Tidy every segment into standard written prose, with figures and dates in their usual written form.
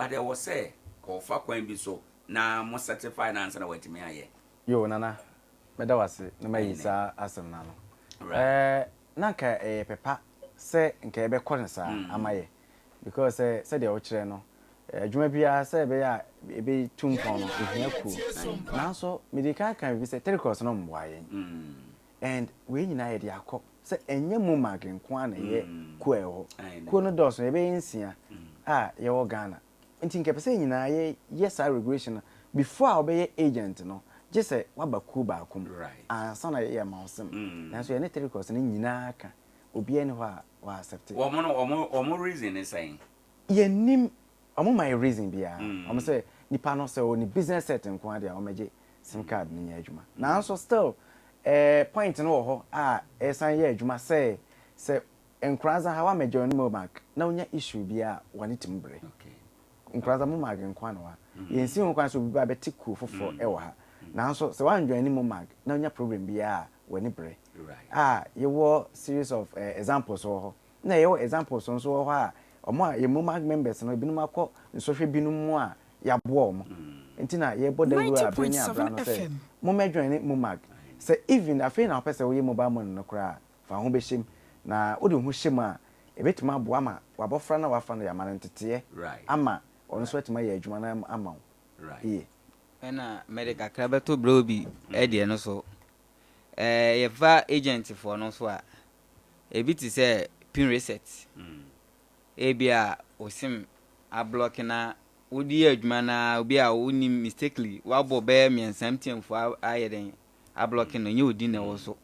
But ɛwɔ sɛ kɔfa kwan bi so na mo certify no ansa na watumi ayɛ. Yo, Nana, mɛda wo ase na mayi saa asɛm no ano. Na nka ɛyɛ pɛpa sɛ nka yɛbɛkɔ no saa ama yɛ, because sɛ sɛdeɛ wokyerɛ no, adwuma biara sɛ ɛbɛyɛ a ɛbɛtu mpɔn no, ɛhia kuo. Nanso mede kan ka biribi sɛ Terikos no mmoa yɛn, and wei nyinaa yɛde akɔ sɛ ɛnyɛ MoMag nko a na ɛyɛ kuo a ɛwɔ hɔ. Kuo no dɔɔso, yɛbɛyɛ 6 a yɛwɔ Ghana. Nti nka pɛ sɛ nyinaa yɛyɛ saa regulation no before a wobɛyɛ agent no, gye sɛ woaba kuo baako mu ansa na yɛyɛ ma wo sim. Nanso yɛne Terikos no nyinaa ka, obiara ni hɔ a wɔ accept. Wɔn no wɔn reason ne sɛn? Yɛnim ɔmo ma yɛ reason biara. Ɔmo sɛ nipa no sɛ ɔne business set nko adeɛ a, ɔmɛgye SIM card no nyɛ adwuma. Nanso still point no wɔ hɔ a ɛsan yɛ adwuma sɛ Nkoranza ha wamɛ join MoMag na wonya issue bi a, wɔne tim brɛ. Nkoranza MoMag nko ana wa yɛnsi ho kwan sɛ obi ba bɛte kuo foforɔ ɛwɔ ha. Nanso sɛ woanjoin ne MoMag na wonya problem biara a, wɔne brɛ. A yɛwɔ series of examples wɔ hɔ, na yɛwɔ examples nso wɔ hɔ a ɔmo a yɛ MoMag members no ebinom akɔ nsɔhwɛ binom mu a yɛaboa ɔmo. Nti na yɛbɔ dawuro a abere ne abra no sɛ mommɛjoin ne MoMag, sɛ even afei na wopɛ sɛ woyɛ mobile money no koraa, fa ho bɛhyɛ mu na wode wo ho hyɛ mu a, ɛbɛtumi aboa ma wabɔfra na wafa no yɛama no nteteɛ ama ɔno nso atumi ayɛ adwuma no ama wo yie. Ɛna mɛde kakra bɛto berɛ bi ɛdeɛ no so. Yɛfa agent foɔ no so a, ebi te sɛ PIN reset. Ebi a o SIM ablock na wode yɛ adwuma na obi a wonim mistakenly wabɔ bɛyɛ mmiɛnsa, MTN foɔ ayɛ den ablock no, ɛnyɛ odin na ɛwɔ so.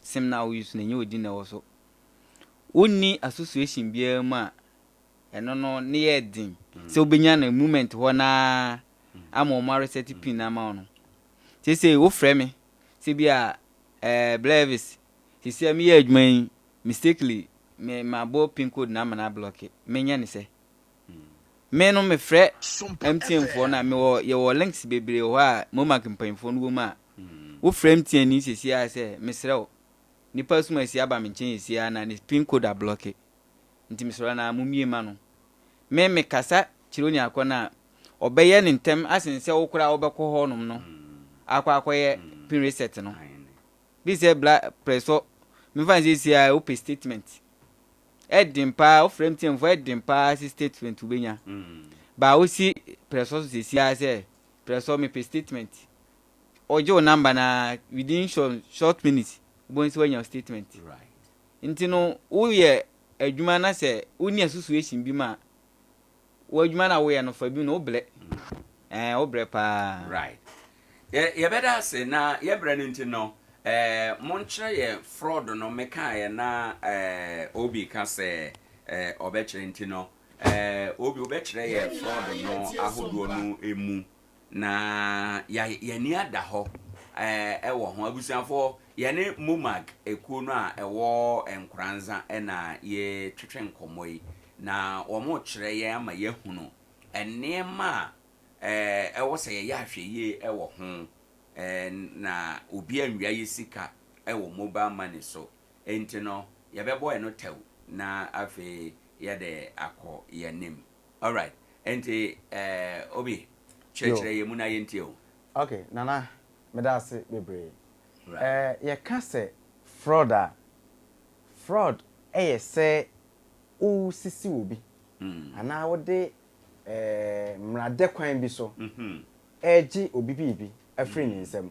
SIM na woyi so no, ɛnyɛ odin na ɛwɔ so. Wonni association biara mu a, ɛno no ne yɛ den sɛ wobɛnya no moment hɔ naa ama ɔmo areset PIN na ama wo no. Seesei wofrɛ me sɛ bi a Blevis, seesei a meyɛ adwuma yi, mistakenly me mabɔ PIN code na ama no ablock, menyɛ ne sɛ me no mefrɛ MTN foɔ no a mewɔ, yɛwɔ links bebree wɔ hɔ a MoMag mpanyinfoɔ no wɔ mu a, wofrɛ MTN ni seesei a sɛ mesrɛ wo, nipa sum asi aba me nkyɛn seesei a na ne PIN code ablock, nti mesrɛ na momie ma no. Me mekasa kyerɛ oni akɔ no a, ɔbɛyɛ ne ntɛm asen sɛ wo koraa wobɛkɔ hɔnom no akɔ akɔyɛ PIN reset no. Bi sɛ bla prɛsɔ mefa n seesei a wopɛ statement, ɛden paa wofrɛ MTN foɔ, ɛden paa sɛ statement wobɛnya. Baa wosi prɛsɔ so seesei a sɛ prɛsɔ mepɛ statement, ɔgye wo number na within short short minutes wobɛhu sɛ woanya wo statement. Nti no woyɛ adwuma na sɛ wonni association bi ma wo adwuma na woyɛ no fa bi no, wobrɛ, wobrɛ paa. Right, yɛbɛda ase na yɛbrɛ no. Nti no monkyerɛ yɛ fraud no. Mekaeɛ na obi ka sɛ ɔbɛkyerɛ. Nti no obi wobɛkyerɛ yɛ fraud no ahodoɔ no mu na yɛni ada hɔ ɛwɔ ho. Abusuafoɔ, yɛne MoMag ekuo no a ɛwɔ Nkoranza ɛna yɛtwetwe nkɔmmɔ yi, na wɔn kyerɛ yɛn ama yɛahunu nneɛma a ɛwɔ sɛ yɛyɛ ahwɛyie ɛwɔ ho na obi anwia yɛ sika ɛwɔ mobile money so. Nti no yɛbɛbɔ ɛno tɛw na afei yɛde akɔ yɛn anim. Alright, nti obi kyerɛkyerɛ yɛn mu na yɛntie o. Okay, Nana, meda ase bebree. Yɛka sɛ fraud a, fraud ɛyɛ sɛ wosisi obi anaa wode mmaradɛ kwan bi so ɛregye obi biribi afiri ne nsam.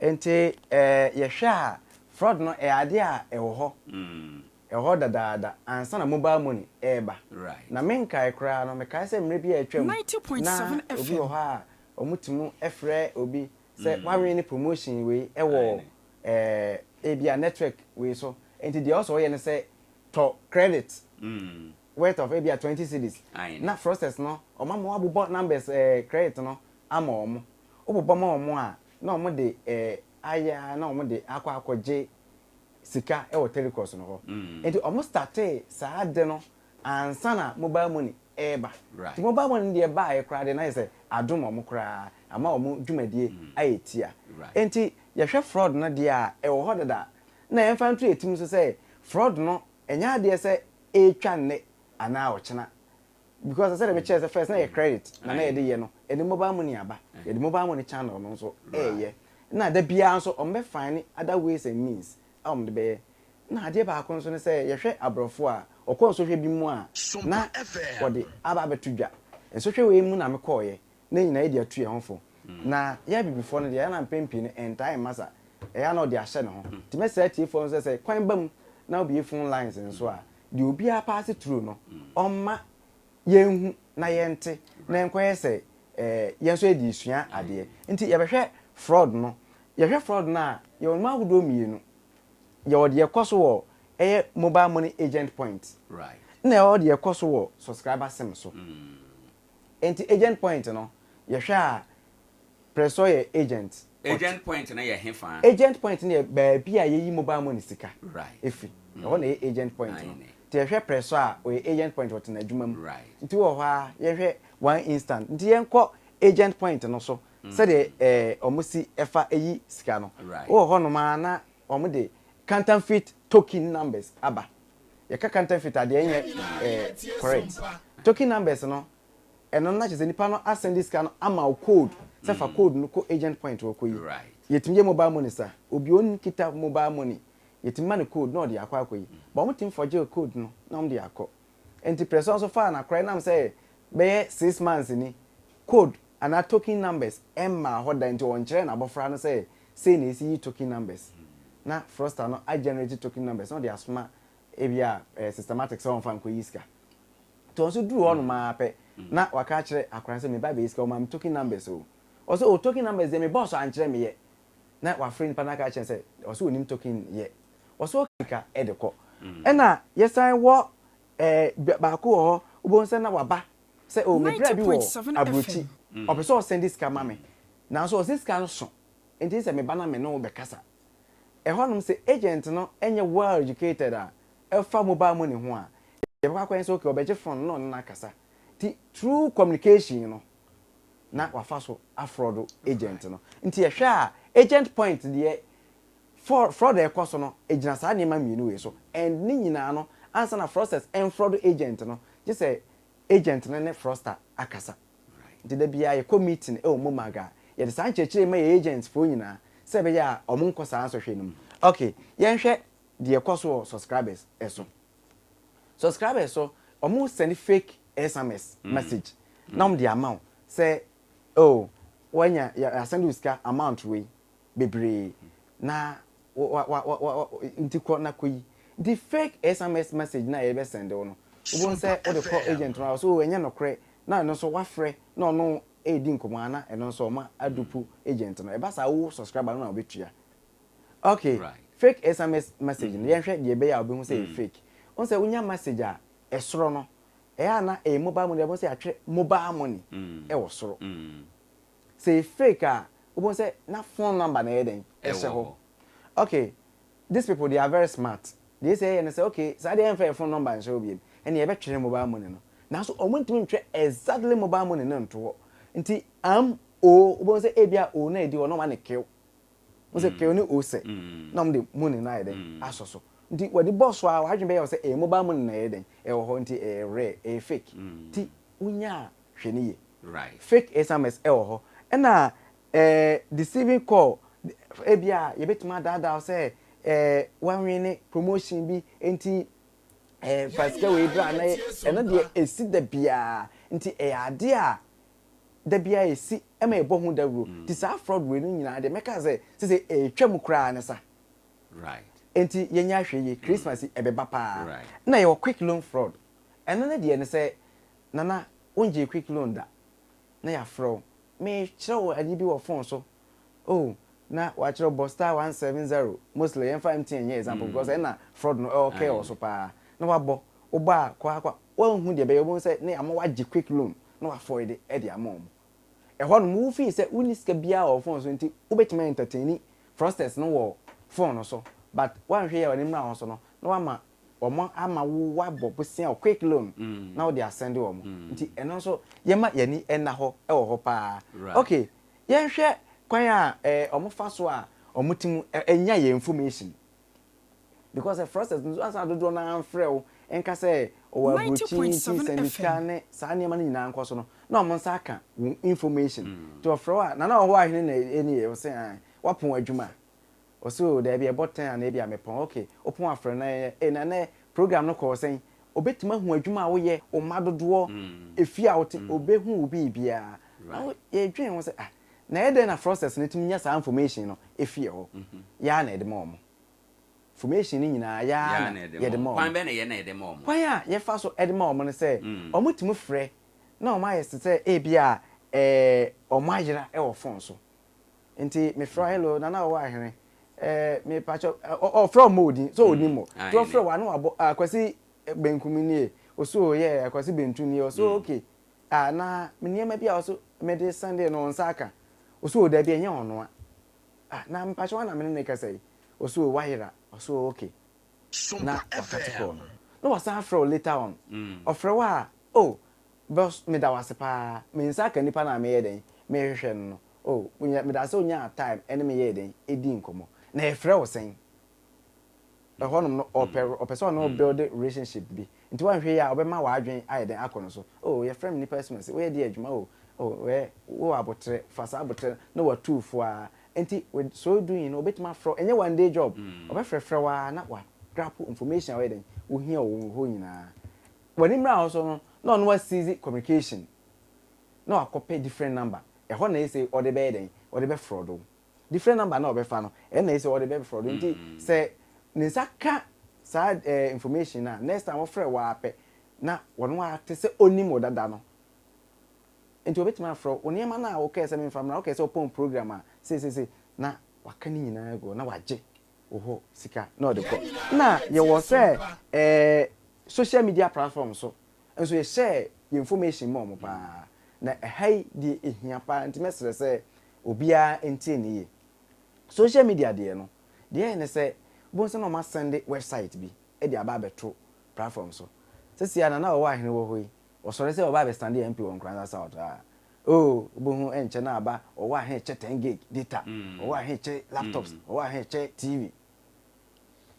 Nti yɛhwɛ a, fraud no ɛyɛ adeɛ a ɛwɔ hɔ, ɛwɔ hɔ dadaada ansa na mobile money ɛreba. Na menkae koraa no, mekae sɛ mmerɛ bi a atwam na obi wɔ hɔ a ɔmo tumi frɛ obi sɛ wawin ne promotion wei ɛwɔ ebia network wei so, nti deɛ ɔsɔ ɔyɛ no sɛ tɔ credit worth of ebia 20 cedis na process no ɔmo ama wabobɔ numbers credit no ama ɔmo. Wobobɔ ma ɔmo a, na ɔmo de ayɛ a na ɔmo de akɔ akɔgye sika ɛwɔ Telecos no hɔ. Nti ɔmo startee saa de no ansa na mobile money ɛɛba. Nti mobile money deɛ baayɛ koraa deɛ, na yɛ sɛ adom ɔmo koraa ama ɔmo dwumadie ayɛ tia. Nti yɛhwɛ fraud no deɛ a, ɛwɔ hɔ dada na yɛmfa nto yɛ tim so sɛ fraud no ɛnyɛ adeɛ sɛ ɛretwa nnɛ anaa ɔkyena. Because sɛdeɛ mekyerɛ sɛ first na yɛ credit na yɛde yɛ no, ɛde mobile money aba, yɛde mobile money channel no nso ɛɛyɛ. Na da biara nso ɔmo bɛ find other ways and means a ɔmo de bɛyɛ. Na adeɛ baako nso ne sɛ yɛhwɛ aborɔfo a ɔkɔ nsɔhwɛ bi mu a na wɔde aba abɛto dwa. Nsɔhwɛ wei mu na mekɔɔyɛ na nyinaa yɛde atu yɛn ho fo. Na yɛ abibifoɔ no deɛ, ɛna mpɛn pii no ɛntaa mma sa, ɛyɛ na ɔde ahyɛ ne ho. Nti mɛsrɛ atiefoɔ nso sɛ kwan ba mu na wobie phone lines nso a, deɛ obiara pass through no, ɔmma yɛnhu na yɛnte na nkɔyɛ sɛ yɛn nso yɛde esua adeɛ. Nti yɛbɛhwɛ fraud no. Yɛhwɛ fraud no a, yɛwɔ mu ahodoɔ mmienu. Yɛwɔ deɛ ɛkɔ so wɔ ɛyɛ mobile money agent point na yɛwɔ deɛ ɛkɔ so wɔ subscriber SIM so. Nti agent point no, yɛhwɛ a, pressɔ yɛ agent. Agent point no yɛ hefa? Agent point no yɛ baabi a yɛyi mobile money sika efi. Ɛhɔ na yɛ agent point no. Nti yɛhwɛ pressɔ a, ɔyɛ agent point, ɔtena adwuma mu. Nti wɔ hɔ a, yɛhwɛ one instant. Nti yɛnkɔ agent point no so, sɛdeɛ ɔmo si ɛfa ɛyi sika no. Wɔ hɔ nom a, na ɔmo de counterfeit token numbers aba. Yɛka counterfeit adeɛ, nyɛ correct token numbers no. Ɛno na kyerɛ sɛ nipa no asend sika no ama wo code sɛ fa code no kɔ agent point wɔ kɔ yi. Yɛtumi yɛ mobile money sa, obi onkita mobile money, yɛtumi ma no code na ɔde akɔ yi, but ɔmo tumi forge code no na ɔmo de akɔ. Nti pressure nso faa n'akora nam sɛ bɛyɛ 6 months ni code anaa token numbers ɛmma hɔ da. Nti ɔnkyerɛ n'abɔfra no sɛ sei na esi yi token numbers, na fraudster no agenerate token numbers na ɔde asoma ebi a systematic sɛ ɔnfa nkɔ yi sika. Nti ɔno nso duru hɔ nom ara pɛ na waka akyerɛ akora sɛ meba bɛyi sika, ɔma me token numbers o. Ɔsɛ o, token numbers deɛ, me boss ankyerɛ me yɛ. Na wafrɛ nipa no aka akyerɛ sɛ ɔsɛ onim token yɛ, ɔsɛ ɔka ɛde kɔ. Ɛna yɛsan wɔ baako wɔ hɔ, wobɛhu sɛ na waba sɛ o, me bra bi wɔ 90.7 aburokyi, ɔpɛ sɛ ɔsend sika ma me, nanso ɔsɛ sika no so, nti sɛ meba na me ne wo bɛkasa. Ɛhɔnom sɛ agent no ɛnyɛ well educated a ɛfa mobile money ho a, yɛbɛkɔ akɔyɛ sɛ okay, ɔbɛgye phone na ɔne no akasa. Nti through communication no na wafa so afraud agent no. Nti yɛhwɛ a, agent point deɛ, fraud a ɛkɔ so no egyina saa nneɛma mmienu wei so. And ne nyinaa no, ansa na fraudsters ɛnfraud agent no, gye sɛ agent no ne fraudster akasa. Nti da biara yɛkɔ meeting ɛwɔ MOMAG a, yɛde saa nkyerɛkyerɛ ma yɛ agents foɔ nyinaa sɛ ɛbɛyɛ a ɔmo nkɔ saa nsɔhwɛ no mu. Okay, yɛnhwɛ deɛ ɛkɔ so wɔ subscribers ɛso. Subscribers so, ɔmo send fake SMS message na ɔmo de ama wo sɛ oh, wanya yɛasend wo sika amount wei bebree na wa wa wa wa nti kɔ na kɔ yi. Nti fake SMS message na yɛbɛ send wo no, wobɛhu sɛ wode kɔ agent no a, so ɛnyɛ nokorɛ. Na ɛno nso wafrɛ na ɔno ɛredi nkɔmmɔ ana, ɛno nso ɔma adupe agent no. Ɛba saa, wo subscriber no na wobɛtua. Okay. Fake SMS message no, yɛnhwɛ deɛ ɛbɛyɛ a wobɛhu sɛ ɛyɛ fake. Wɔn sɛ wonya message a, ɛsoro no ɛyɛ a na ɛyɛ mobile money. Ɛbɛn sɛ yɛatwerɛ mobile money ɛwɔ soro. Sɛ ɛyɛ fake a, wobɛhu sɛ na phone number na ɛyɛ dɛn ɛhyɛ hɔ. Okay, these people, they are very smart. Deɛ ɛsɛ ɛyɛ no sɛ okay, saa deɛ ɛmfa yɛ phone number nhyɛ hɔ biem, ɛnna yɛbɛtwerɛ mobile money no, nanso ɔmo ntumi ntwerɛ exactly mobile money no nto hɔ. Nti am o, wobɛhu sɛ ebi a o na edi hɔ na ɔmo ane kew mo sɛ kew ne o sɛ na ɔmo de money no ayɛ dɛn asɔ so. Nti wɔde bɔ so a, wadwene bɛyɛ wɔ sɛ ɛyɛ mobile money na ɛyɛ dɛn ɛwɔ hɔ. Nti ɛyɛ rare, ɛyɛ fake. Nti wonya a, hwɛ ne yie. Fake SMS ɛwɔ hɔ, ɛna deceiving call. Ebi a yɛbɛtumi adaadaa sɛ wɔnwe ne promotion bi, nti fa sika wei bra na ɛno deɛ esi da biara. Nti ɛyɛ adeɛ a da biara esi ɛma ɛbɔ ho dawuro. Nti saa fraud wei no nyinaa deɛ, mɛka sɛ sese ɛtwa mu koraa ne sa. Nti yɛnyɛ ahwɛ yie. Christmas yi ɛbɛba paa. Na yɛwɔ quick loan fraud. Ɛno ne deɛ ne sɛ nana wongye quick loan da na yɛafrɛ wo, mekyerɛ wo adeɛ bi wɔ phone so oh, na wakyerɛ bɔ *170. Mostly yɛmfa MTN nyɛ example because ɛna fraud no ɛwɔ kɛ wɔ so paa. Na wabɔ, wobɔ a, kɔ akɔ wɔnhu deɛ ɛbɛyɛ. Wobɛhu sɛ ne ama wagye quick loan na wafɔe de ɛde ama wɔn. Ɛhɔ nom wofii sɛ wonni sika biara wɔ phone so, nti wobɛtumi entertain fraudsters no wɔ phone no so. But woanhwɛ yɛ a, wɔne mmra wɔn so no na wama wɔn ama wo wabɔ bosia wɔ quick loan na wode asend wɔn. Nti ɛno nso yɛma yɛni ɛna hɔ ɛwɔ hɔ paa. Okay, yɛnhwɛ kwan a ɔmo fa so a ɔmo ti mu ɛnya yɛ information, because the fraudsters nso asa dodoɔ naa mfrɛ wo nka sɛ Ɔwɔ aburokyi nti sɛnde sika ne saa nneɛma no nyinaa nkɔ so no, na wɔn nsa aka wo information. Nti ɔfrɛ wo a, Nana ɔwɔ ahene na ɛni yɛ? Ɔse ae. Woapɔn adwuma? Ɔse oh daabi, ɛbɔ ten a na ebia mepɔn. Ok, wopɔn a frɛ no na yɛnyɛ. Ei Nana program no kɔɔ sɛn? Ɔbɛtumi ahu adwuma a woyɛ, wo mma dodoɔ, efie a wote, ɔbɛhu wo biribiara. Na wo yɛdwen ho sɛ ah, na ɛyɛ dɛn na fraudsters no tumi nya saa information no fi yɛ hɔ? Yɛ ara na yɛde ma wɔn. Information no nyinaa yɛ ara na yɛde ma wɔn. Kwan bɛn na yɛ na yɛde ma wɔn? Kwan a yɛfa so de ma wɔn ne sɛ, wɔtumi frɛ na wɔayɛ te sɛ ebia wɔayera wɔ phone so. Nti mefrɛ wo, hello, Nana ɔwɔ ahene, eh, mepakyɛ, ɔfrɛ wo mmɔ wo din, sɛ ɔnim wo. Nti ɔfrɛ wo a na wabɔ, ah, Kwasi Benkum nie, ɔse oh yeah, Kwasi Bentu nie, ɔse okay, ah, na me nneɛma bi a ɔse mede sɛndee no wo nsa aka? Ɔse oh dabi, ɛnyɛ ɔnoa. Ah na mpakyɛ wan na me ne no rekasa yi? Ɔse oh wayera, ɔse oh ok na wakate call no. Na wasan afrɛ wo later on, ɔfrɛ wo a oh boss meda wo ase paa, me nsa aka nipa no a meyɛ dɛn merehwehwɛ no no, oh meda ase sɛ wonyaa time ɛne me yɛɛ dɛn ɛdii nkɔmmɔ. Na yɛfrɛ wo sɛn? Ɛhɔnom no ɔpɛ ɔpɛ sɛ ɔne wo build relationship bi nti woanhwɛ yie a ɔbɛma w'adwene ayɛ dɛn akɔ no so oh yɛfrɛ me nipa asumasi woyɛ deɛ adwuma oh oh wɛ wowɔ aboterɛ fa saa aboterɛ no na watu wo fo ara nti with so doing no ɔbɛtumi afrɛ wo ɛnyɛ one day job ɔbɛfrɛfrɛ wo ara na wa grab information a woyɛ dɛn wohia wɔ wo hɔ nyinaa w'ani mmra hɔ so no na ɔno wa seize communication na wakɔpɛ different number ɛhɔ na ɛsɛ ɔde bɛyɛ dɛn ɔde bɛ fraud wo. Different number na ɔbɛfa no ɛna ɛsɛ ɔde bɛ fraud nti sɛ ne nsa ka saa eh, information no a next time ɔfrɛ wo ara pɛ na ɔno ara te sɛ ɔnim wo dada no nti ɔbɛtumi afrɛ wo nneɛma no a wokɛɛ sɛ memfa mmra wokɛɛ sɛ wopɔn program a sei sei sei na waka ne nyinaa agu hɔ na wagye wo hɔ sika na ɔde kɔ na yɛwɔ sɛ eh, social media platform so nso yɛhyɛɛ yɛn information ma wɔn paa na ɛha yi deɛ ɛhia paa nti mɛsrɛ sɛ Obiara ntie no yie. Social media deɛ no, deɛ ɛyɛ ne sɛ, wobɛhu sɛ na wɔasɛnde website bi de aba abɛto platform so. Seesei ara Nana Ɔwɔ Ahene wɔ hɔ yi, ɔsɔre sɛ ɔreba abɛstande MP wɔ Nkoranza South a, oh, wobɛhu ɛnkyɛ na aba Ɔwɔ Ahene kyɛ 10 gig data, Ɔwɔ Ahene kyɛ laptops, Ɔwɔ Ahene kyɛ TV.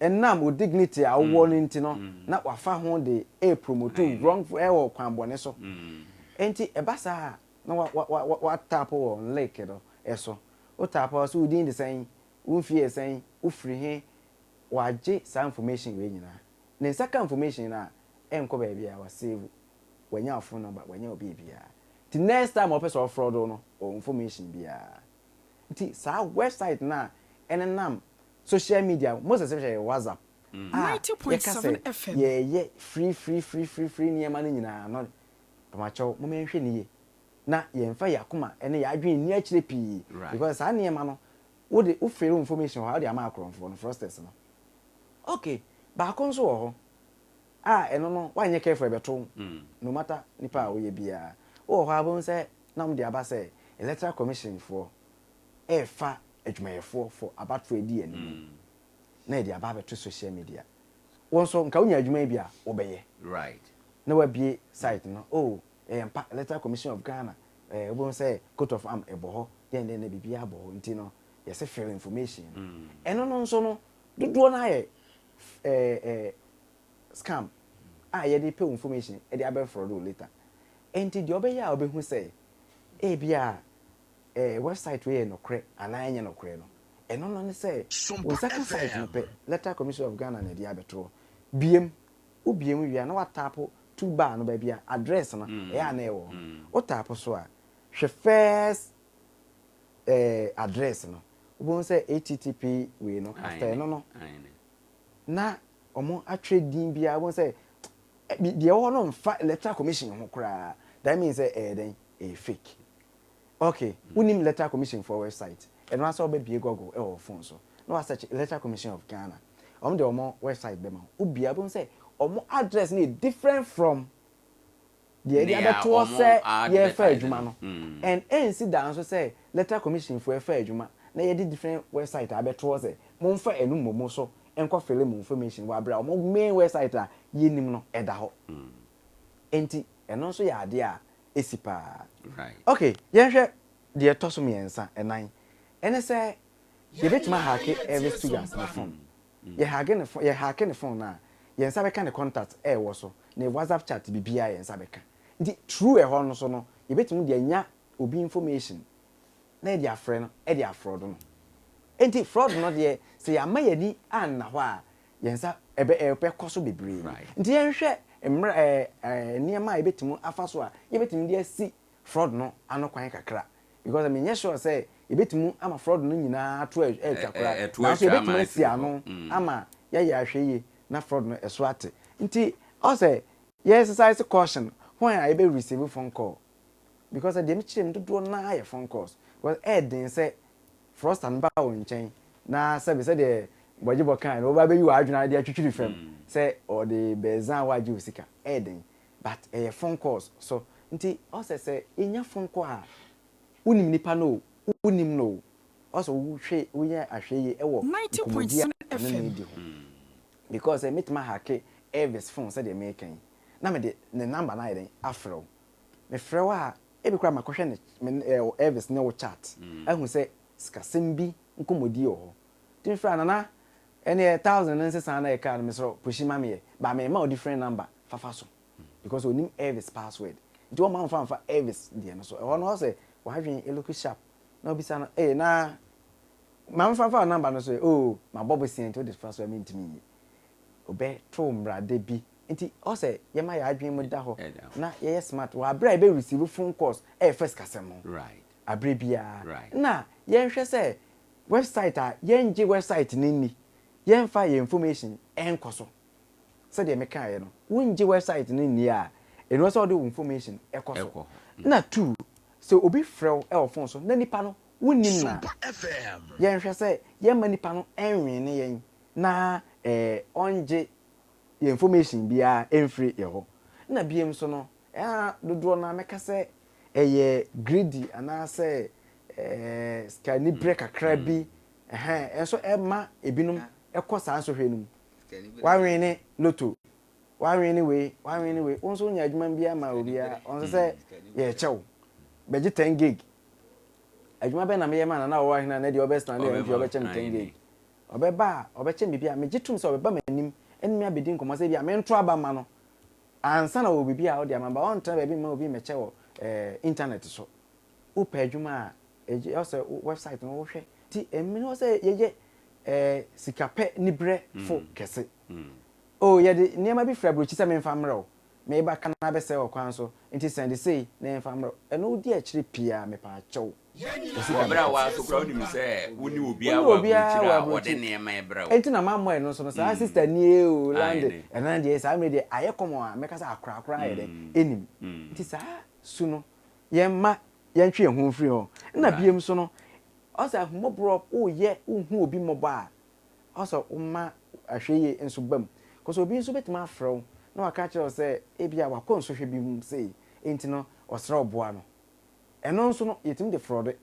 Ɛnam wo dignity a wowɔ no nti no, na wafa ho de repromote wo wrongful ɛwɔ kwan bɔne so. Enti ɛba saa a, na wa wa wa wa tap wɔ link no so. Wo tap a, ɔse wo din de sɛn, wo mfie yɛ sɛn, wo firi he, wagye saa information wei nyinaa. Ne nsa ka information no a, ɛnkɔ baabiara, wa save, wanya wo phone number, wanya wo biribiara. Nti next time a ɔpɛ sɛ ɔfraud wo no, ɔwɔ information biara. Nti saa website no a ɛnenam social media, most especially WhatsApp, a yɛka sɛ yɛyɛ free free free free free nneɛma no nyinaa no, Mpamoakyɛw, momma yɛnhwɛ no yie na yɛmfa yɛn akoma ne yɛn adwene nni akyire pii because saa nneɛma no wode wo fill wo information wɔ hɔ a wode ama akorɔmfoɔ no, fraudsters no. Okay, baako nso wɔ hɔ a ɛno no woanyɛ careful ɛbɛto wo no matter nipa a woyɛ biara. Wowɔ hɔ a wobɛhu sɛ na wɔde aba sɛ electoral commission foɔ ɛrefa adwumayɛfoɔ for abatoɔ adi anim na yɛde aba abɛto social media. Wo nso nka wonya adwuma yi bi a wobɛyɛ. Right. Na wabue site no oh ɛyɛ ampa Electoral Commission of Ghana eh wobɛhu sɛ coat of arm ɛbɔ hɔ dɛn dɛn na biribiara bɔ hɔ nti no yɛse fill information no ɛno no nso no dodoɔ no ara yɛ eh eh scam a yɛde pɛ wo information de abɛ fraud wo later nti deɛ wobɛyɛ a wobɛhu sɛ ebia eh website wei yɛ nokorɛ anaa ɛnyɛ nokorɛ no ɛno no ne sɛ wo nsa ka site no pɛ Electoral Commission of Ghana na ɛde abɛto hɔ biem Wo bue mu wie a na wa tapo to bar no baabi a address no ɛyɛ a na ɛwɔ hɔ no. Wo tapo so a, hwɛ first eh address no. Wobɛhu sɛ HTTP wei no after ɛno no na wɔn atwerɛ din biara wobɛhu sɛ deɛ ɛwɔ hɔ no mfa electoral commission ho koraa. That means sɛ ɛyɛ dɛn? Ɛyɛ fake. Ok, wonim Electoral Commission foɔ website? Ɛno ara sɛ wobɛbue Google wɔ wo phone so na wa search Electoral Commission of Ghana. Wɔn de wɔn website bɛma wo. Wobue a wobɛhu sɛ wɔn address no yɛ different from deɛ yɛde Nea abɛtoɔ wɔn sɛ yɛrefa advertise adwuma no. no. And ɛnsi da nso sɛ Electoral Commission foɔ ɛfa adwuma na yɛde different website abɛtoɔ sɛ momfa ɛno mmom so nkɔ fille mo information wɔ aberɛ a wɔn main website a yɛnim no ɛda hɔ. Enti ɛno nso yɛ adeɛ a esi paa. Ok, yɛnhwɛ deɛ ɛtɔ so mmiɛnsa, ɛnan. Ɛne sɛ yɛbɛtumi ahake Elvis Tugas ne phone. Yɛhake ne phone, yɛhake ne phone no a, yɛn nsa bɛka ne contact a ɛwɔ so. Ne WhatsApp chat biribiara yɛn nsa bɛka. Nti through ɛhɔ no so no, yɛbɛtumi de anya obi information na yɛde afrɛ no de afraud no. Nti fraud no deɛ, sɛ yɛama yɛn ani anna hɔ a, yɛn nsa ɛbɛ ɛbɛkɔ so bebree. Nti yɛnhwɛ mmerɛ ɛɛ nneɛma a yɛbɛtumi afa so a yɛbɛtumi de asi fraud no ano kwan kakra, because menyɛ sure sɛ yɛbɛtumi ama fraud no nyinaa to ɛtwa koraa, nanso yɛbɛtumi asi ano ama yɛayɛ ahwɛ yie na fraud no ɛso ate. Nti ɔsɛ yɛ exercise caution when a yɛbɛ receive phone call, because deɛ mekyerɛ mu dodoɔ naa yɛ phone calls, because ɛɛden sɛ fraudster no ba wɔ nkyɛn na sɛbi sɛdeɛ bɔgyebɔ kan no wɔba bɛyi wɔ adwene de atwitwiri fam sɛ ɔde bɛɛzan a wagye wo sika. Ɛɛden, but ɛyɛ phone calls so. Nti ɔsɛ sɛ yɛnya phone call a, wonim nipa no o, wonim no o, ɔsɛ wohwɛ, woyɛ ahwɛ yie ɛwɔ nkɔmmɔdi a ɛne ne di ho, because ɛ metuma hack Elvis phone sɛdeɛ meka yi na mede ne number no ayɛ dɛn afrɛ wo. Mefrɛ wo a, ebi koraa makɔhwɛ ne Elvis ne wo chat ahu sɛ sikasɛm bi nkɔmmɔdi wɔ hɔ. Nti mefrɛ a, "Nana, ɛneɛ 1,000 no nsesa na ɛka no, mesrɛ push ma meyɛ ba mema wo different number fafa so," because onim Elvis password. Nti wɔn ma nfa Elvis deɛ no so. Ɛhɔ no ɔsɛ wahwene eloku sharp na obisa no, "Ee, na maa nfa fa number no so?" "Oh, ma bɔ bosia." Nti o de fa so a, mentumi nyi ɔbɛ to mbrade bi. Nti ɔsɛ yɛma yɛ adwene mu da hɔ na yɛyɛ smart wɔ abere a yɛbɛ receive phone calls ɛyɛ first kasɛm ho abere biara. Na yɛnhwɛ sɛ website a yɛngye website no ni, yɛmfa yɛn information ɛnkɔ so. Sɛdeɛ mekaeɛ no, wongye website no nni a, ɛnu sɛ wode wo information ɛkɔ so. Na two, sɛ obi frɛ wo ɛwɔ phone so na nipa no wonnim na yɛnhwɛ sɛ yɛmma nipa no ɛnwene yɛn na ɔngye yɛn information biara ɛmfiri yɛ hɔ. Na biem so no, ɛa dodoɔ no mɛka sɛ ɛyɛ greedy anaasɛ sikaniberɛ kakra bi ɛhɛn ɛnso ɛma ebinom ɛkɔ saa nsɔhwɛ no mu. Wawene lotto, wawene wei, wawene wei, wɔn nso nya adwuma bi ama obiara ɔnso sɛ yɛkyɛw bɛgye 10 gig. Adwuma bɛn na meyɛ ma nana ɔwɔ ahena na deɛ ɔbɛsena ne mp ɔbɛkyɛ me 10 gig? Ɔbɛba a, ɔbɛkyɛ me bi a megye tom sɛ ɔbɛba m'anim ɛne me abɛdi nkɔmmɔ sɛ bi a mento aba ma no ansa na wɔ biribi a ɔde ama ba. Ɔntena baabi ma obi mmɛkyɛ wɔ internet so. Wopɛ adwuma a, ɛgye ɔsɛ website no wohwɛ. Ti ɛmi no sɛ yɛyɛ sikapɛ nibrɛ fo kɛse o, yɛde nneɛma bi fira aburokyi sɛ memfa mmerɛ wo, meba ka na bɛsɛ wɔ kwan so, nti sɛnde sei na yɛmfa mmerɛ wo. Ɛno wodi akyire pii a, mepɛ akyɛw. Wɔ berɛ a wɔaso koraa wonim sɛ wone obiara wɔ aburokyire a wɔde nneɛma ɛbrɛ wo. Ɛnti na mammɔ ɛno so no saa. Sister nie o, lande ɛnan deɛ saa mmerɛ deɛ ayɛ kɔmɔ a mɛka sɛ akorakora ayɛ dɛ ɛnim. Nti saa su no, yɛmma yɛntwe yɛn ho mfiri hɔ. Na biem so no, ɔsɛ ahomɔborɔ woyɛ, wohu obi mmɔbɔ a, ɔsɛ woma ahwɛ yie nso ba mu kɔsɛ obi nso bɛtumi afrɛ wo na waka kyerɛ wo sɛ ebi a wakɔ nsɔhwɛ bi mu sei, nti no ɔsrɛ ɔboa no. Ɛno nso no yɛtumi de fraud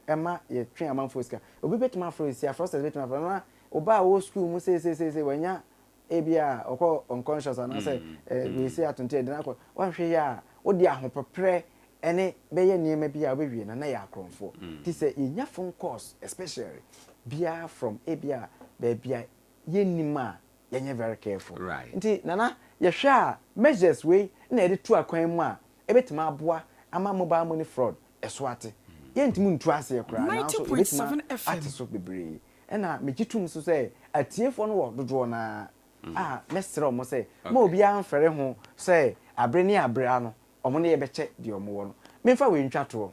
ɛma yɛtwe amanfoɔ sika. Obi bɛtumi afrɛ wo si afrɔsɛs bɛtumi afrɛ na ɔba a wɔwɔ sukuu mu seeseesei wanya ebi a ɔkɔ unconscious anaasɛ wei atonte ɛde n'akɔ, wanhwɛ yie a, wode ahopeprɛ ɛne bɛyɛ nneɛma bi a wobɛwie na na yɛ akorɔmfoɔ. Nti sɛ yɛnya phone calls especially biara from ebi a baabi a yɛnnim a, yɛnyɛ very careful. Nti nana, yɛhwɛ a, measures wei na yɛde to akwan mu a ɛbɛtumi aboa ama mobile money fraud ɛso ate. Yɛntumi ntu aseɛ koraa, nanso yɛbɛtumi ate so bebree. Ɛna megye tom so sɛ atiefoɔ no wɔ dodoɔ naa a, mɛsrɛ ɔmo sɛ ma obiara mfɛre ho sɛ abere ne abere ano ɔmo ne yɛbɛkyɛ deɛ ɔmo wɔ no. Memfa wei ntwa toɔ.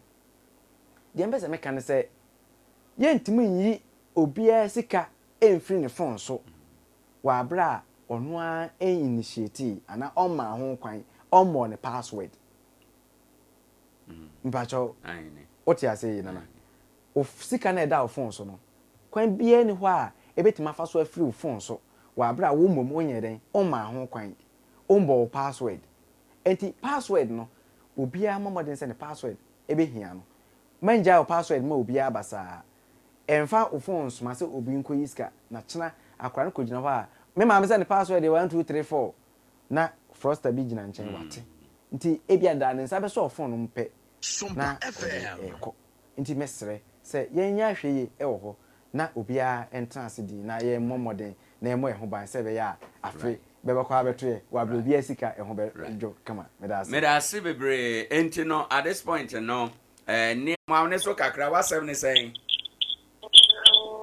Deɛ mpɛ sɛ meka ne sɛ yɛntumi nyi obiara sika ɛmfiri ne phone so wɔ abere a ɔno ara initiate anaa ɔmma ho kwan, ɔmmɔ ne password. Mpakyɛw, wote ase yi, nana? O sika na ɛda wo phone so no, kwan biara ni hɔ a ebɛtumi afa so afiri wo phone so wɔ abere a wo mmom wonyɛ dɛn, ɔmma ho kwan, ɔmbɔ wo password. Nti password no, obiara mmɔ mmɔden sɛ ne password ɛbɛhia no, mangya wo password ma obiara basaa. Ɛmfa wo phone soma sɛ obi nkɔyi sika na kyena akora no kɔgyina hɔ a, me maame sɛ ne password yɛ 1234, na fraudster bi gyina nkyɛn wate. Nti ebia da ne nsa bɛsɔ phone no mu pɛ na ɔde ɛkɔ. Nti mɛsrɛ sɛ yɛnyɛ ahwɛ yie ɛwɔ hɔ na obiara ntena ase di na yɛmmɔ mmɔden na yɛmmɔ yɛn ho ban sɛ ɛbɛyɛ a afe. bɛbɛkɔ abɛto yɛ wɔ abrɛ obiara sika ɛho bɛdwo kama. Meda ase. Meda ase bebree. Enti no at this point no eh, ne. Ma wo ne so kakra, w'asɛm ne sɛn?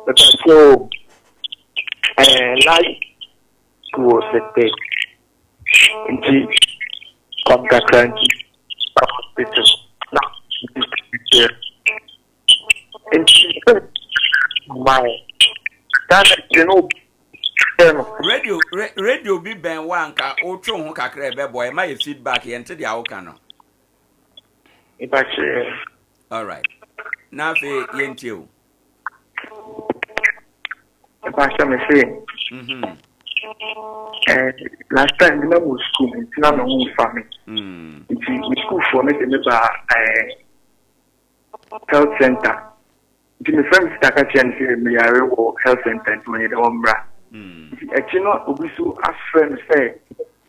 Mepakyɛw eh, last school wɔ sɛtɛ nti kɔm kakra nti ba hospital na nti my Ghana ti no no. Radio radio bi bɛn wo anka wotwe wo ho kakra ɛbɛboa ɛma yɛ feedback yɛnte deɛ woka no. Mepakyɛw. Alright. Na afei yɛntie o. Mepakyɛw me se. Mhm. Eh, last time me na mo school nti na me ho nfa me. Mm. Nti me school for me de me ba eh health center. Nti mefrɛ me sista ka kyerɛ no sɛ meyare wɔ health center nti ɔnyɛ dɛ ɔmmra. Nti akyi no obi so afrɛ no sɛ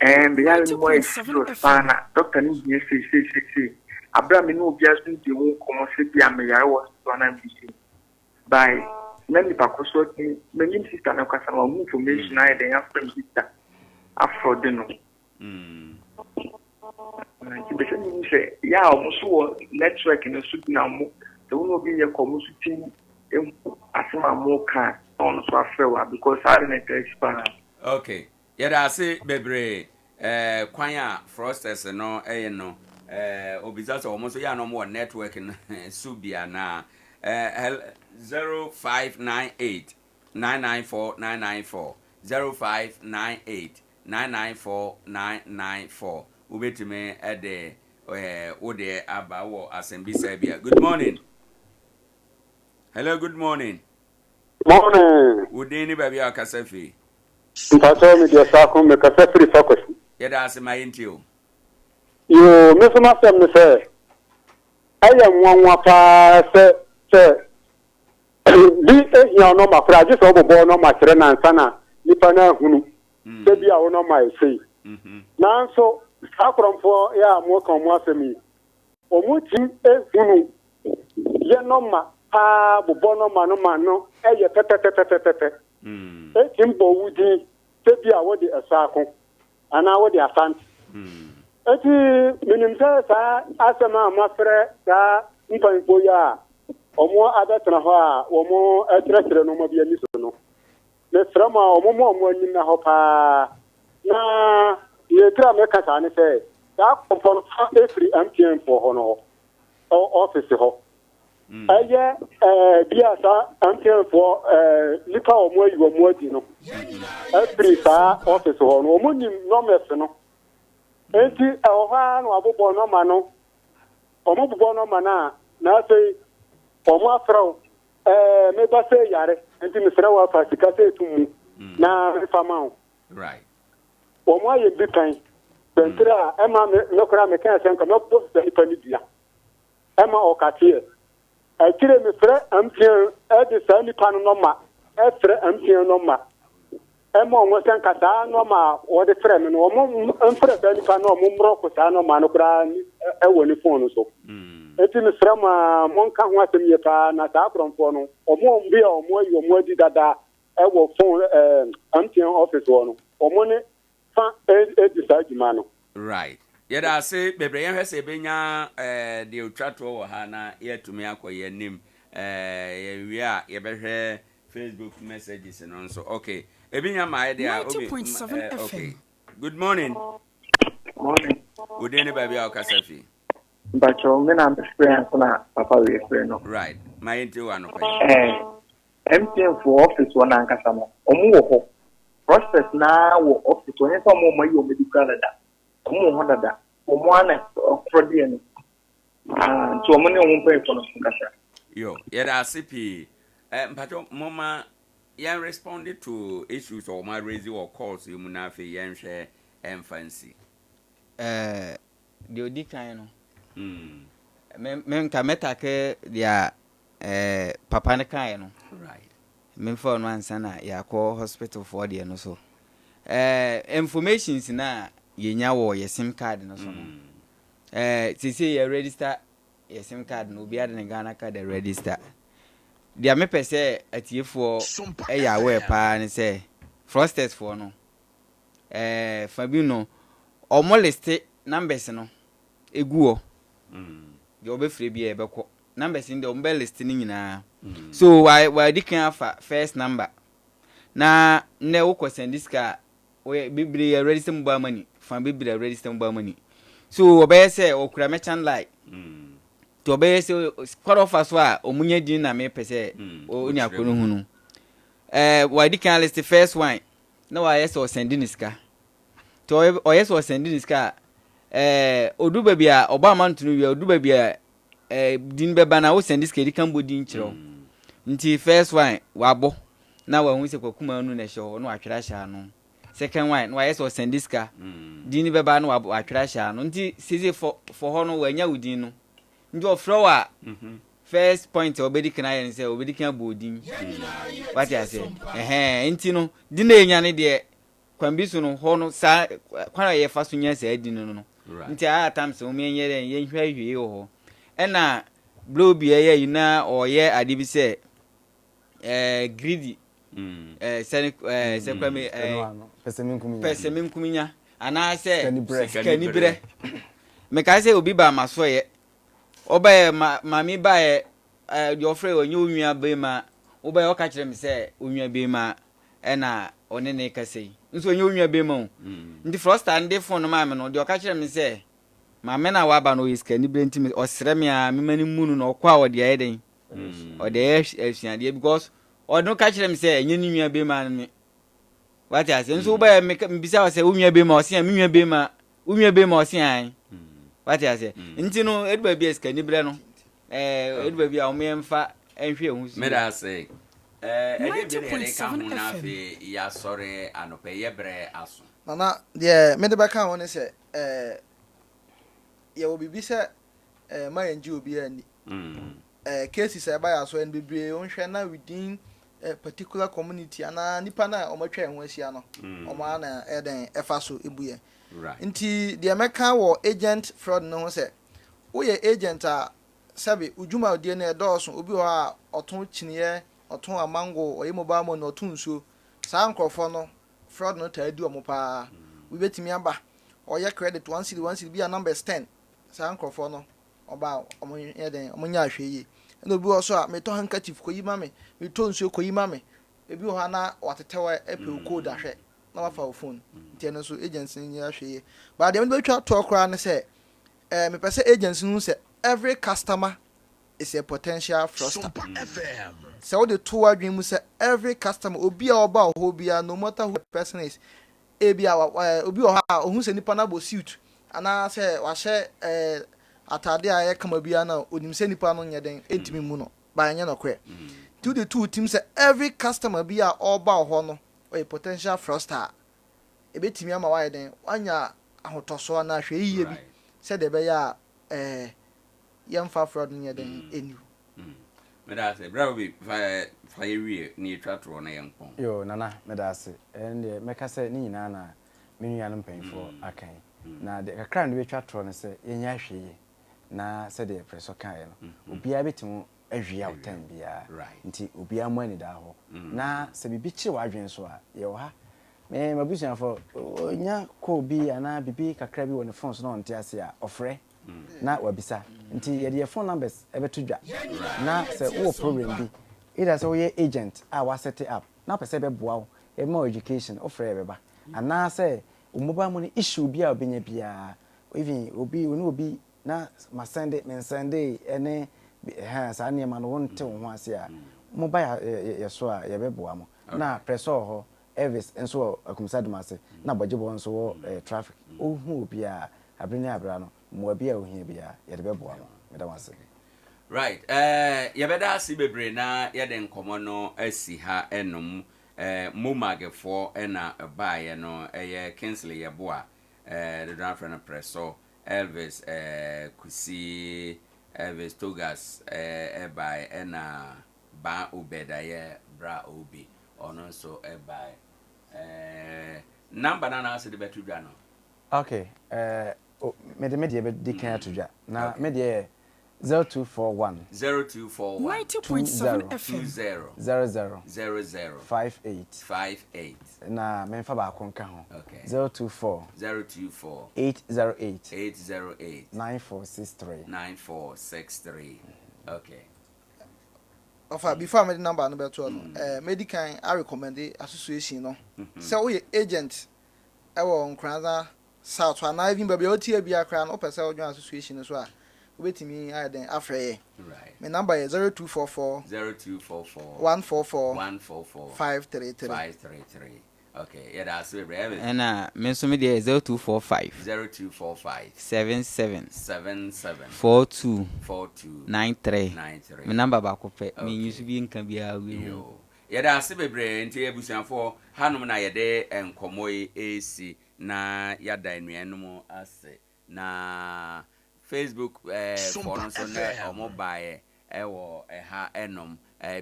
ɛɛ meyare no mu ayɛ serious paa na doctor no hia sei sei sei sei. Aberɛ a me ne obiara so ndi ho nkɔmmɔ sɛ bi a meyare wɔ hospital anaa biribi. By na nipa ko so atumi menim sista no kasa no wahu information ayɛ dɛn afrɛ me sista afrɔde no. Nti bɛsɛ mehu sɛ yɛ a wɔn so wɔ network no so bi na wɔn sɛ wɔn obi yɛ kɔ wɔn so ti ehu asɛm a wɔn ka na wɔn so afrɛ wa because saa de na ɛtaa si paa. Okay, yɛda ase bebree. Eh, kwan a fraudsters no ɛyɛ no, eh, obisa sɛ wɔn nso yɛ a na wɔn wɔ network no so bi anaa. Eh, 0598 994 994 0598 994994 Wobɛtumi de wo deɛ aba wɔ asɛmbisa bi a. Good morning. Hello, good morning. Morning. Wo din ne baabi a wakasa firi? Mpakyɛw me deɛ Saako, mekasa firi Fakwasi. Yɛda ase ma yɛntie o. Yoo, me nso m'asɛm ne sɛ, ɛyɛ nwanwa paa sɛ sɛ bi ehia nɔma koraa gye sɛ wobobɔ nɔma kyerɛ no ansa na nipa no ahunu. Sɛ bi a wo nɔma yɛ sei. Nanso saa korɔmfoɔ yi a moka wɔn asɛm yi, wɔtumi hunu yɛ nɔma paa bobɔ nɔma no ma no yɛ pɛpɛpɛpɛpɛpɛ. Ɛtumi bɔ wo din sɛ bi a wode Ɛsaako anaa wode Asante. Enti menim sɛ saa asɛm a moafrɛ saa mpanyimfoɔ yi a wɔabɛtena hɔ a wɔkyerɛkyerɛ nneɛma bi ani so no, Mesrɛ mo a, wɔmma wɔn ani nna hɔ paa. Na deɛ ɛtiri a meka saa ne sɛ, saa kɔmpɔ no fa ɛfiri MTN foɔ hɔ no hɔ, ɔfese hɔ. Ɛyɛ ɛɛ bi a saa MTN foɔ ɛɛ nipa a wɔn ayi wɔn adi no ɛfiri saa ɔfese hɔ no, wɔn nim nɔmɛs no. Enti ɛwɔ hɔ ara na wɔabobɔ nɔma no, wɔn bobɔ nɔma no a, na afei wɔn afrɛ wo. Ɛɛ, me ba sɛ yare, nti mesrɛ wo fa sika sɛ to mu na mefa ma wo. Right. Wɔn ayɛ bi pɛn. Bɛntire a ɛma me me koraa meka sɛ nka mɛbɔ saa nipa no dua. Ɛma ɔkateɛ. Akyire mefrɛ MTN ɛde saa nipa no nɔma ɛfrɛ MTN nɔma. Ɛma wɔn sɛ nka saa nɔma a wɔde frɛ me no, wɔn mfrɛ saa nipa no a wɔn mmrɔko saa nɔma no koraa wɔ ne fon no so. Enti mesrɛ mo a monka ho asɛm yie paa na saa akorɔmfoɔ no, wɔn bi a wɔn ayi wɔn adi dada wɔ fon ɛɛ MTN office hɔ no, wɔn ne fa di saa dwuma no. Right. Yɛda ase bebree. Yɛnhwɛ sɛ yɛbɛnya eh, deɛ ɔtwa toɔ wɔ ha na yɛatumi akɔ yɛn anim. Eh, yɛwie a yɛbɛhwɛ Facebook messages no nso. Okay. Ebi nya mmaeɛ deɛ a, obi, 90.7 eh, okay. FM. Good morning. Morning. Wo din ne baabi a wokasa fi? Mpakyɛw, me na mefrɛ ansa na papa wei frɛ no. Right. Ma yɛntie wo anɔpa yi. Eh, MTN foɔ office hɔ no ankasa no, wɔn wɔ hɔ. Prospect naa wɔ office hɔ, nyɛ sɛ wɔn a wɔayi wɔn adi koraa dada. Wɔn wɔ hɔ dada. Wɔn ara na ɔkorɔ deɛ no. Ah, nti wɔn ne wɔn mpanyinfoɔ no nkasa. Yo, yɛda ase pii. Eh, mpakyɛw, momma yɛn respond to issues a wɔn araise wɔ calls yi mu na afei yɛnhwɛ ɛmfa nsi. Eh, deɛ ɔdi kan no, me, me nka mɛtake deɛ eh, papa no kaeɛ no. Right. Memfa ɔno ansa na yɛakɔ hospital foɔ deɛ no so. Eh, informations no a yɛnya wɔ yɛ sim card no so no, eh, seesei yɛ register yɛ sim card no, obiara de ne Ghana card register. Deɛ mepɛ sɛ atiefoɔ yɛ aware paa ne sɛ, fraudsters foɔ no, Ɛɛ fa bi no ɔmo liste numbers no egu hɔ deɛ ɔbɛfrɛ biara ɛbɛkɔ numbers no deɛ ɔmo bɛ liste ne nyinaa so wa wadi kan afa first number na nnɛ wokɔ sɛnde sika a wɔyɛ bebree yɛ register mobile money fa bebree register mobile money so ɔbɛyɛ sɛ ɔkura merchant line nti ɔbɛyɛ sɛ kwan ɔfa so a ɔmo nya din na mepɛ sɛ ɔne akɔ no hu no ɛɛ wadi kan list first one na wayɛ sɛ ɔsɛnde ne sika nti ɔyɛ sɛ ɔsɛnde ne sika a ɛɛ odu baabi a ɔbɔ amount no wie, odu baabi a din bɛba na wosɛnde sika, edi kan bɔ din kyerɛw. Nti first one wabɔ na wahu sɛ Kwakuma nu na ɛhyɛ hɔ na watwerɛ ahyɛ ano. Second one na wayɛ sɛ ɔsɛnde sika, din bɛba na watwerɛ ahyɛ ano. Nti sisi fɔ hɔ no wanya wo din no, nti ɔfrɛ wo a, first point a ɔbɛdi kan ayɛ no sɛ ɔbɛdi kan abɔ odin. Wate ase? Ɛhɛn, nti no din na enya ne deɛ kwan bi so no hɔ no saa kwan a yɛfa so nya saa din no. Nti a times wɔn yɛn yɛ yɛn hwɛ hwee wɔ hɔ ɛna blow bi ɛyɛ yi na ɔyɛ ade bi sɛ greedy sɛne sɛ kura mi pɛsɛmenkominya anaasɛ sikaniberɛ. Mekae sɛ obi ba ma so yɛ ɔbɛyɛ ma maame baeɛ deɛ ɔfrɛ ɔnyɛ onua bɛrima wobɛyɛ ɔka kyerɛ me sɛ onua bɛrima ɛna ɔne ne kasa yi nso ɔnyɛ onua bɛrima o. Nti fraudster no de phone no maa me no, deɛ ɔka kyerɛ me sɛ maame na waba no ɔyɛ sikaniberɛ, nti ɔsrɛ me a mema no mu no na ɔkɔ a ɔde ayɛ den, ɔde ayɛ asuadeɛ, because ɔno ka kyerɛ me sɛ ɛnyɛ ne nua bɛrima no me. Wate ase? Nso wobɛyɛ mebisa wɔ sɛ wo nua bɛrima, ɔse a me nua bɛrima, wo nua bɛrima, ɔse an. Wate ase? Nti no ɛdu baabi a sikaniberɛ no ɛdu baabi a wɔn yɛmfa nhwɛ ɛho so. Meda ase. Ɛdeɛ bi na yɛde ka ho na afei yɛasɔre anɔpɛ yɛbrɛ aso. Nana, deɛ mede bɛka ho ne sɛ yɛwɔ biribi sɛ ma yɛngye obiara ani. Cases a ɛba yɛ aso ɛno bebree nhwɛ na within a particular community anaa nipa na wɔn atwa yɛn ho ahyia no, wɔn ara na ɛdɛn ɛfa so ebu yɛn. Nti deɛ mɛka wɔ agent fraud no ho sɛ woyɛ agent a, sɛbi odwumadie no ɛdɔɔso. Obi wɔ hɔ a ɔtɔn kyiniiɛ, ɔtɔn amango, ɔyɛ mobile money, ɔtɔn nsuo. Saa nkurɔfoɔ no, fraud no taa di wɔn paa. Obi bɛtumi aba ɔyɛ credit 1 cedi 1 cedi bi a numbers 10. Saa nkurɔfoɔ no ɔba a, wɔn yɛ den, wɔn nyɛ ahwɛ yie. Ɛna obi wɔ so a metɔ handkerchief kɔyi ma me, metɔ nsuo kɔyi ma me. Ebi wɔ hɔ a na watetɛw ɛpɛ o code ahwɛ na wafa o phone. Nti ɛno nso agents no nyɛ ahwɛ yie. But deɛ mede bɛtwa toɔ koraa ne sɛ mepɛ sɛ agents no hu sɛ every customer is a potential fraudster. Sɛ wode to w'adwene mu sɛ every customer, obi a ɔba wɔ hɔ biara, no matter who the person is, ebi a obi wɔ hɔ a ohun sɛ nipa no abɔ suit anaasɛ wahyɛ ataade a ɛyɛ kama biara na onim sɛ nipa no nyɛ den ntumi mu no ba, ɛnyɛ nɔkorɛ. Nti wode to wo tim sɛ every customer bi a ɔreba wɔ hɔ no ɔyɛ potential fraudster a, ebetumi ama wayɛ den wanya ahotɔsoɔ anaa ahwɛ yie bi sɛdeɛ ɛbɛyɛ a yɛmfa fraud no nyɛ den ɛniw. Meda ase bra. Obi fa yɛ wie ne yɛtwa toɔ na yɛnkɔn. Yo, Nana, meda ase. Ɛn deɛ mɛka sɛ ne nyinaa na me nuanom mpanyinfoɔ aka yi na deɛ kakra no de bɛtwa toɔ no sɛ yɛnyɛ ahwɛ yie na sɛdeɛ prɛsɔ kaeɛ no, obiara bɛtumi awia wo time biara. Nti obiara mo ani da hɔ na sɛ biribi kyerɛ w'adwene so a, yɛwɔ ha. Me m'abusuafoɔ onya call bi anaa biribi kakra bi wɔ ne phone so na ɔnte ase a, ɔfrɛ na wabisa. Nti yɛde yɛ phone numbers ɛbɛto dwa na sɛ wowɔ problem bi, either sɛ woyɛ agent a waset up na wopɛ sɛ ɛbɛboa wo, yɛbɛma wo education, wofrɛ yɛbɛba, anaasɛ wo mobile money issue bi a wobɛnya biara, even obi wo ne obi na masɛnde mensɛnde ɛne ɛhɛn saa nneɛma no wonte wo ho ase a, moba yɛ so a yɛbɛboa mo. Na prɛsɛ wɔ hɔ, Elvis nso wɔ Akumsa Dumase, na Bɔgyebɔ nso wɔ traffic. Wohu obiara abere ne abere no, mmoa bi a ohia biara yɛde bɛboa mo. Meda mo ase. Right, yɛbɛda ase bebree na yɛde nkɔmmɔ no asi ha ɛnom. Momagfoɔ ɛna baeɛ no ɛyɛ Kingsley Yɛboa, dodoɔ afrɛ no Prɛsɔ, Elvis Kusi, Elvis Togas ɛbaeɛ, ɛna Baa Obed ayɛ Bra Obi, ɔno nso ɛbaeɛ. Number no anaasɛ de bɛto dwa no? Okay, mede me deɛ bɛdi kan ato dwa na me deɛ yɛ 0241. 0241. 90.7 20. FM. 20. 00. 00. 58. 58. Na memfa baako nka ho. Okay. 024. 024. 808. 808. 9463. 9463. Okay. Ɔfa, before a mede number no bɛtoɔ no, mɛdi kan a recommend association no sɛ woyɛ agent ɛwɔ Nkoranza South anaa even baabi a wotie bia koraa no, wopɛ sɛ wojoin association no so a, wobɛtumi ayɛ dɛn afrɛ yɛ. Me number yɛ 0244 0244. 144 144. 533. 533. Okay. Yɛda ase bebree. Elvis. Ɛna me nso me deɛ yɛ 0245 0245. 77 77. 42 42. 93. 93. Me number baako pɛ. Okay. Menyi so bi nka biara wi ho. Yo. Yɛda ase bebree. Nti abusuafoɔ, hanom na yɛde nkɔmmɔ yi esi na yɛada nnuanom ase na Facebook foɔ no nso ne ɔmo baeɛ ɛwɔ ɛha ɛnom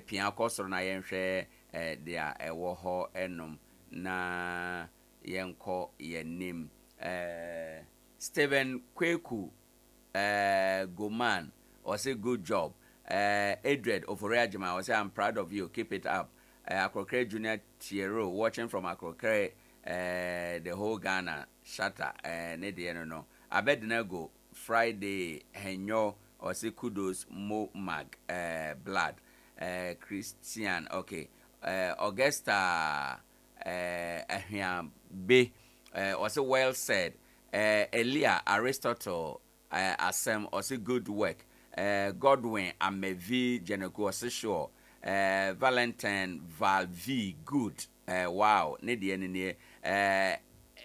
pia kɔ soro na yɛnhwɛ deɛ ɛwɔ hɔ ɛnom na yɛnkɔ yɛnim. Stephen Kweku Goman ɔsɛ good job. Adred Ofori Ajima ɔsɛ, "I'm proud of you, keep it up." Akrokre Junior Tiero watching from Akrokre, the whole Ghana shatter ne deɛ no Abednego Friday Henyo ɔsɛ kudos mo mag blood Christian. Okay, Augusta Ahiabe ɔsɛ well said. Elia Aristotle Asɛm ɔsɛ good work. Godwin Amevi Jeneku ɔsɛ sure. Valentine Valvi good. Wow, ne deɛ ne nie.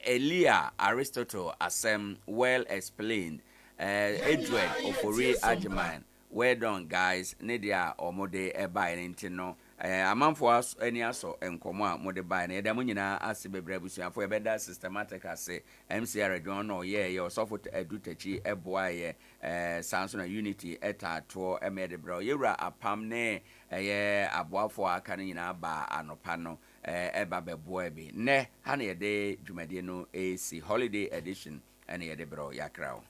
Elia Aristotle Asɛm, well explained. Edward Ofori Agyeman, well done guys. Ne deɛ a ɔmo ɛbaeɛ no nti no amanfoɔ ani asɔ nkɔmɔ a mode baeɛ no. Yɛda mo nyinaa ase bebree, abusuafoɔ. Yɛbɛda Systematic ase, MCR adwuma no ɔyɛɛyɛ, Ɔsɔfo Adu Takyi ɛboaeɛ, saa nso na Unity ɛtaatoɔ ɛma yɛde brɛ yɛwura Apam ne ɛyɛ aboafoɔ a aka no nyinaa ba anɔpa no ɛba bɛboa bi. Nnɛ ha na yɛde dwumadie no ɛsi, holiday edition, ɛne yɛde brɛ yɛakra wo.